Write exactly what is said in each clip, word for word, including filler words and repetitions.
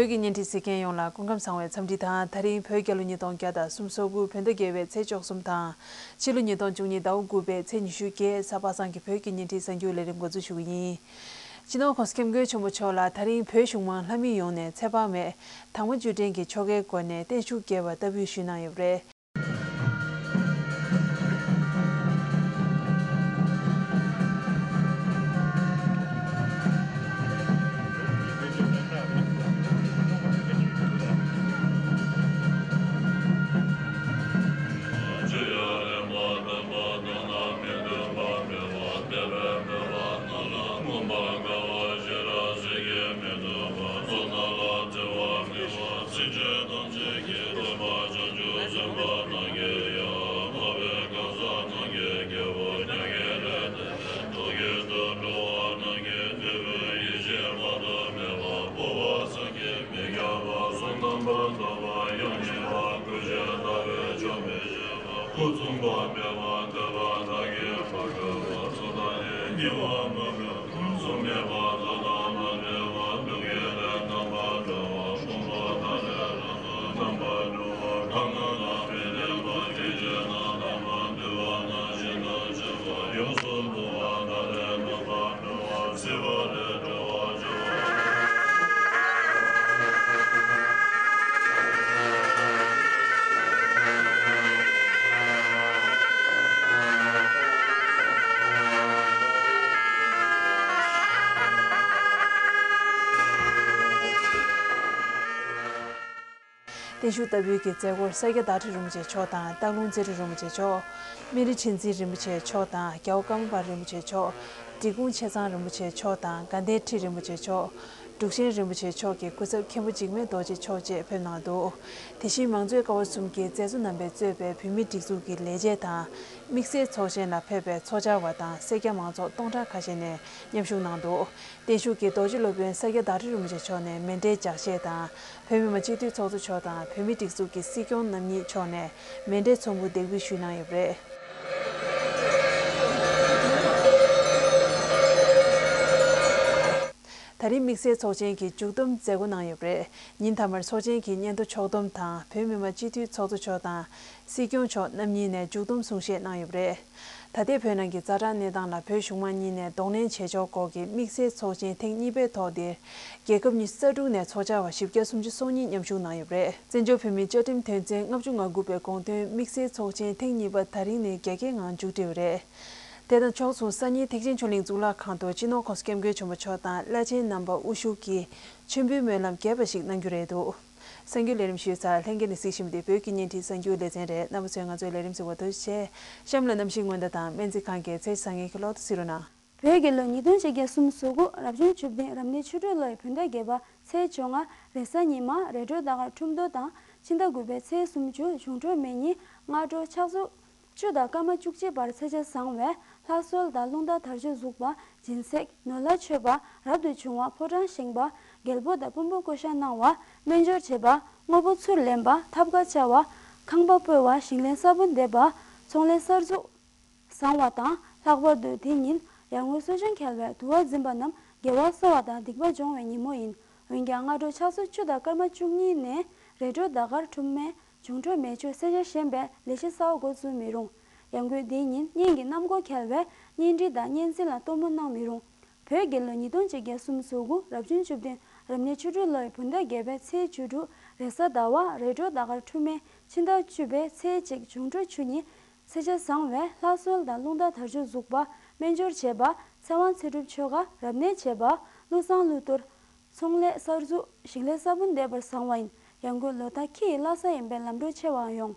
བོད་ཀྱི་བརྙན་འཕྲིན་གཟིགས་མཁན་ཡོངས་ལ་སྐུ་ཁམས་བཟང་བའི་འཚམས་འདྲི་དང་། ད་རིང་བོད་རྒྱལ་ལོ་ཉིས་སྟོང་བརྒྱ་དང་སུམ་ཅུ་སོ་དགུ་བོད་ཟླ་བརྒྱད་པའི་ཚེས་བཅུ་གསུམ་དང་། ཕྱི་ལོ་ཉིས་སྟོང་བཅུ་གཉིས་ཟླ་བ་དགུ་པའི་ཚེས་ཉི་ཤུ་བརྒྱད། གཟའ་པ་སངས་ཀྱི་བོད་ཀྱི་བརྙན་འཕྲིན་གསར་འགྱུར་ལས་རིམ་འགོ་འཛུགས་ཞུ་གི་ཡིན། སྤྱི་ནོར་༸གོང་ས་༸སྐྱབས་མགོན་ཆེན་པོ་མཆོག་ལ་ད་རིང་བོད་གཞུང་མང་ལྷ་མི་ཡོངས་ནས་ཚེ་དཔག་མེད་དྭངས་མ་བཅུད་ལྡན་གྱི་ཆོ་གའི་སྒོ་ནས་བརྟན་བཞུགས་རྒྱས་པ་བསྟར་འབུལ་ཞུས་གནང་ཡོད་པ་རེད། བརྟན་བཞུགས་བསྟར་འབུལ་གྱི་མཛད་སྒོར་ས་སྐྱ་བདག་ཁྲི་རིན་པོ་ཆེ་མཆོག་དང་། སྟག་ལུང་རྩེ་ཁྲི་རིན་པོ་ཆེ་མཆོག་སྨན་རི་ཁྲི་འཛིན་རིན་པོ་ཆེ་མཆོག་དང་། རྒྱལ་བ་ཀརྨ་པ་རིན་པོ་ཆེ་མཆོག་འབྲི་གུང་ཆེ་ཚང་རིན་པོ་ཆེ་མཆོག་དང་། དགའ་ལྡན་ཁྲི་རིན་པོ་ཆེ་མཆོག་འབྲུག་ཆེན་རིན་པོ་ཆེ་མཆོག་གི་སྐུ་ཚབ་མཁན་པོ་འཇིགས་མེད་རྡོ་རྗེ་མཆོག་བཅས་ཕེབས་གནང་འདུག་དེ་བཞིན་མང་གཙོའི་ཀ་བ་གསུམ་གྱི་མཛད་གཙོ་རྣམ་པས་གཙོས་པའི་བོད་མིའི་སྒྲིག་འཛུགས་ཀྱི་ལས་བྱེད་དང་། དམིགས་བསལ་ཚོགས་ཆེན་ལ་ཕེབས་པའི་ཚོགས་བཅར་བ་དང་། སེར་སྐྱ་མང་ཚོགས་སྟོང་ཕྲག་ཁ་ཤས་ནས་མཉམ་ཞུགས་གནང་འདུག་བརྟན་བཞུགས་ཀྱི་རྡོ་རྗེ་སློབ་དཔོན་ས་སྐྱ་བདག་ཁྲི་རིན་པོ་ཆེ་མཆོག་ནས་མཎྜལ་ལྗགས་བཤད་དང་། བོད་མི་མང་སྤྱི་འཐུས་ཚོགས་གཙོ་མཆོག་དང་། བོད་མིའི་སྒྲིག་འཛུགས་ཀྱི་སྲིད་སྐྱོང་རྣམ་གཉིས་མཆོག་ནས་མཎྜལ་ཚོམ་བུ་འདེགས་འབུལ་ཞུས་གནང་ཡོད་པ་རེད། ད་རིང་དམིགས་བསལ་ཚོགས་ཆེན་གྱི་མཇུག་བསྡོམས་མཛད་སྒོ་གནང་ཡོད་པ་རེད། ཉིན་མཐའ་མར་ཚོགས་ཆེན་གྱི་སྙན་ཐོ་ཕྱོགས་བསྡོམས་དང་། བོད་མི་མང་སྤྱི་འཐུས་ཚོགས་གཙོ་མཆོག་དང་། སྲིད་སྐྱོང་མཆོག་རྣམ་གཉིས་ནས་མཇུག་བསྡོམས་གསུང་བཤད་གནང་ཡོད་པ་རེད། ད་ལྟའི་བོད་ནང་གི་ཛ་དྲག་གནས་སྟངས་ལ་བོད་གཞུང་མང་གཉིས་ནས་གདོང་ལེན་བྱེད་ཕྱོགས་སྐོར་གྱི་དམིགས་བསལ་ཚོགས་ཆེན་ཐེངས་གཉིས་པའི་ཐོག་འདིར། རྒྱལ་ཁབ་ཉི་ཤུ་རྩ་དྲུག་ནས་ཚོགས་བཅར་བ་བཞི་བརྒྱ་སུམ་ཅུ་སོ་གཉིས་མཉམ་ཞུགས་གནང་ཡོད་པ་རེད། བཙན་བྱོལ་བོད་མིའི་བཅའ་ཁྲིམས་དོན་ཚན་ལྔ་བཅུ་ང་དགུ་པའི་དགོངས་དོན་དམིགས་བསལ་ཚོགས་ཆེན་ཐེངས་གཉིས་པ་ད་རིང་ནས་རྒྱ་སྐྱེད་ངང་མཇུག་སྒྲིལ་བ་རེད། དེ་དང་ཕྱོགས་མཚུངས་སང་ཉིན་ཐེག་ཆེན་ཆོས་གླིང་གཙུག་ལག་ཁང་དུ་སྤྱི་ནོར་༸གོང་ས་༸སྐྱབས་མགོན་ཆེན་པོ་མཆོག་དང་བླ་ཆེན་རྣམ་པ་དབུ་བཞུགས་ཀྱིས་མཆོད་འབུལ་སྨོན་ལམ་རྒྱས་པ་ཞིག་གནང་རྒྱུ་རེད་འདུག་གསར་འགྱུར་ལས་རིམ་ཞུས་ཚར། ལྷན་རྒྱས་ནས་གཟིགས་བཞིན་པ་འདི་བོད་ཀྱི་བརྙན་འཕྲིན་གསར་འགྱུར་ལེ་ཚན་རེད། རྣམ་པ་ཚོས་ང་ཚོའི་ལས་རིམ་གཟིགས་པར་ཐུགས་རྗེ་ཆེ། གཤམ་ལ་གནམ་གཤིས་སྔོན་བརྡ་དང་སྨན་རྩིས་ཁང་གི་ཚེས་བཟང་ངན་གྱི་གློག་བརྡ་གཟིགས་རོགས་གནང་། བོད་རྒྱལ་ལོ་ཉིས་སྟོང་ཆིག་བརྒྱ་སུམ་ཅུ་སོ་དགུ་རབ་བྱུང་བཅུ་བདུན་རབ་གནས་ཆུ་སྦྲུལ་ལོའི་བོད་ཟླ་བརྒྱད་པ་ཚེས་བཅོ་ལྔ་རེས་གཟའ་ཉི་མ། རེས་འགྲོ་ཟླ་སྐར་ཁྲུམས་དོ་དང་། ཕྱི་ཟླ་དགུ་པའི་ཚེས་སུམ་ཅུ་འབྱུང་འཕྲོད་མེ་ཉིན་སྔ་དྲོ་ཕྱག་ཚོད་བཅུ་དང་སྐར་མ་བཅུ་གཅིག་བར་ཚེས་ཆ་བཟང་བས། ལྷ་གསོལ་དང་རླུང་རྟ་དར་ལྕོག་འཛུགས་པ། སྦྱིན་སྲེག་ནོར་ལྷ་མཆོད་པ། རབ་ཏུ་བྱུང་བ་ཕོ་བྲང་བཞེངས་པ། རྒྱལ་པོ་དང་དཔོན་པོ་བསྐོ་བཞག་གནང་བ། སྨན་སྦྱོར་བྱེད་པ། དངོས་པོ་ཚུར་ལེན་པ། ཐབ་ཀ་བཅའ་བ། ཁང་པ་སྤོ་བ། ཞིང་ལས་ས་བོན་འདེབས་པ། ཚོང་ལས་གསར་འཛུགས་བཟང་བ་དང་། ལྷག་པར་དུ་དེ་ཉིན་ཡར་ངོའི་གསོལ་ཆུང་འཁེལ་བས་དུ་བ་འཛིན་པ་རྣམས་དགེ་བ་གསོ་བ་དང་སྡིག་པ་སྦྱོང་བའི་ཉིན་མོ་ཡིན། འོན་ཀྱང་སྔ་དྲོ་ཕྱག་ཚོད་བཅུ་དང་སྐར་མ་བཅུ་གཉིས་ནས་རེས་འགྲོ་ཟླ་སྐར་ཁྲུམས་མེ། འབྱུང་འཕྲོད་མེ་མཆོད་གསལ་ཆ་ཞན་པས་ལས་གཞི་གསར་པ་འགོ་བཙུགས་མི་རུང་། ཡང་སྒོས་འདི་ཉིན་གཉེན་གྱི་གནམ་སྒོ་འཁེལ་བས་གཉེན་སྒྲིག་དང་གཉེན་འཛིན་ལ་སྟོན་མོ་གནང་མི་རུང་། བོད་རྒྱལ་ལོ་ཉིས་སྟོང་གཅིག་བརྒྱ་སུམ་ཅུ་སོ་དགུ་རབ་བྱུང་བཅུ་བདུན་རབ་གནས་ཆུ་སྦྲུལ་ལོའི་བོད་ཟླ་བརྒྱད་པའི་ཚེས་བཅུ་དྲུག་རེས་གཟའ་ཟླ་བ། རེས་འགྲོ་ཟླ་སྐར་ཁྲུམས་མེ། ཕྱི་ཟླ་བཅུ་པའི་ཚེས་གཅིག་འབྱུང་འཕྲོད་ཆུ་ཉི། ཚེས་ཆ་བཟང་བས་ལྷ་གསོལ་དང་རླུང་རྟ་དར་ལྕོག་འཛུགས་པ། སྨན་སྦྱོར་བྱེད་པ། ཚེ་དབང་ཚེ་སྒྲུབ་ཆོ་ག་རབ་གནས་བྱེད་པ། ཀླུ་བསང་ཀླུ་གཏོར། ཚོང་ལས་གསར་འཛུགས། ཞིང་ལས་ས་བོན་འདེབས་པར་བཟང་བ་ཡིན། ཡང་སྒོས་ལོ་ཟླ་ཁྱི་ཡི་བླ་གཟའ་ཡིན་པས་ལམ་འགྲོ་ཆེ་བའང་ཡོང་།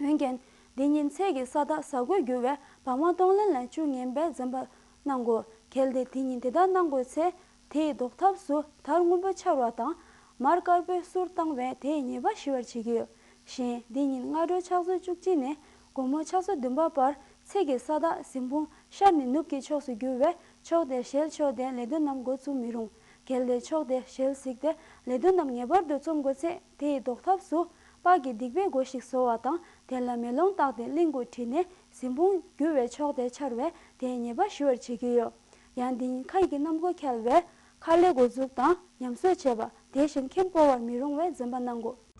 འོན་ཀྱང་། འདི་ཉིན་ཚེས་ཀྱི་ས་བདག་གཟའ་རྒོད་འགྱུར་བས་བག་མ་གཏོང་ལེན་ལ་བཅུ་ངན་པས་འཛེམ་པ་གནང་དགོས། གལ་ཏེ་དེ་ཉིན་དེ་དག་གནང་དགོས་ཚེ། དེ་ཡི་ཟློག་ཐབས་སུ་དར་སྔོན་པོ་འཕྱར་བ་དང་། མར་དཀར་པོའི་གསུར་བཏང་བས་དེ་ཡི་ཉེས་པ་ཞི་བར་བྱེད་ཀྱི་ཡོད། གཞན། འདི་ཉིན་སྔ་དྲོ་ཕྱག་ཚོད་བཅུ་གཅིག་ནས་དགོང་མོ་ཕྱག་ཚོད་བདུན་པ་བར་ཚེས་ཀྱི་ས་བདག་གཟིམ་དཔུང་ཤར་ནས་ནུབ་ཀྱི་ཕྱོགས་སུ་འགྱུར་བས་ཕྱོགས་དེར་ཞལ་ཕྱོགས་ཏེ་ལས་དོན་རྣམས་འགོ་བཙུགས་མི་རུང་། གལ་ཏེ་ཕྱོགས་དེར་ཞལ་གཟིགས་ཏེ་ལས་དོན་རྣམས་ངེས་པར་དུ་རྩོམ་དགོས་ཚེ། དེ་ཡི་ཟློག་ཐབས་སུ་དཔལ་གྱི་སྡིག་པའི་སྒོ་ཞིག་བཟོ་བ་དང་། དེ་ལ་མེ་ལོང་བཏགས་ཏེ་གླིང་དགུ་བྲིས་ནས་གཟིམ་དཔུང་འགྱུར་བའི་ཕྱོགས་དེར་འཕྱར་བས་དེའི་ཉེས་པ་ཞི་བར་བྱེད་ཀྱི་ཡོད། ཡང་འདི་ཉིན་ཁ་ཡི་གི་གནམ་སྒོ་འཁེལ་བས་མཁར་ལས་འགོ་འཛུགས་དང་ཉམས་གསོ་བྱེད་པ། དེ་བཞིན་ཁྱིམ་སྤོ་བར་མི་རུང་བས་འཛེམ་པ་གནང་དགོས།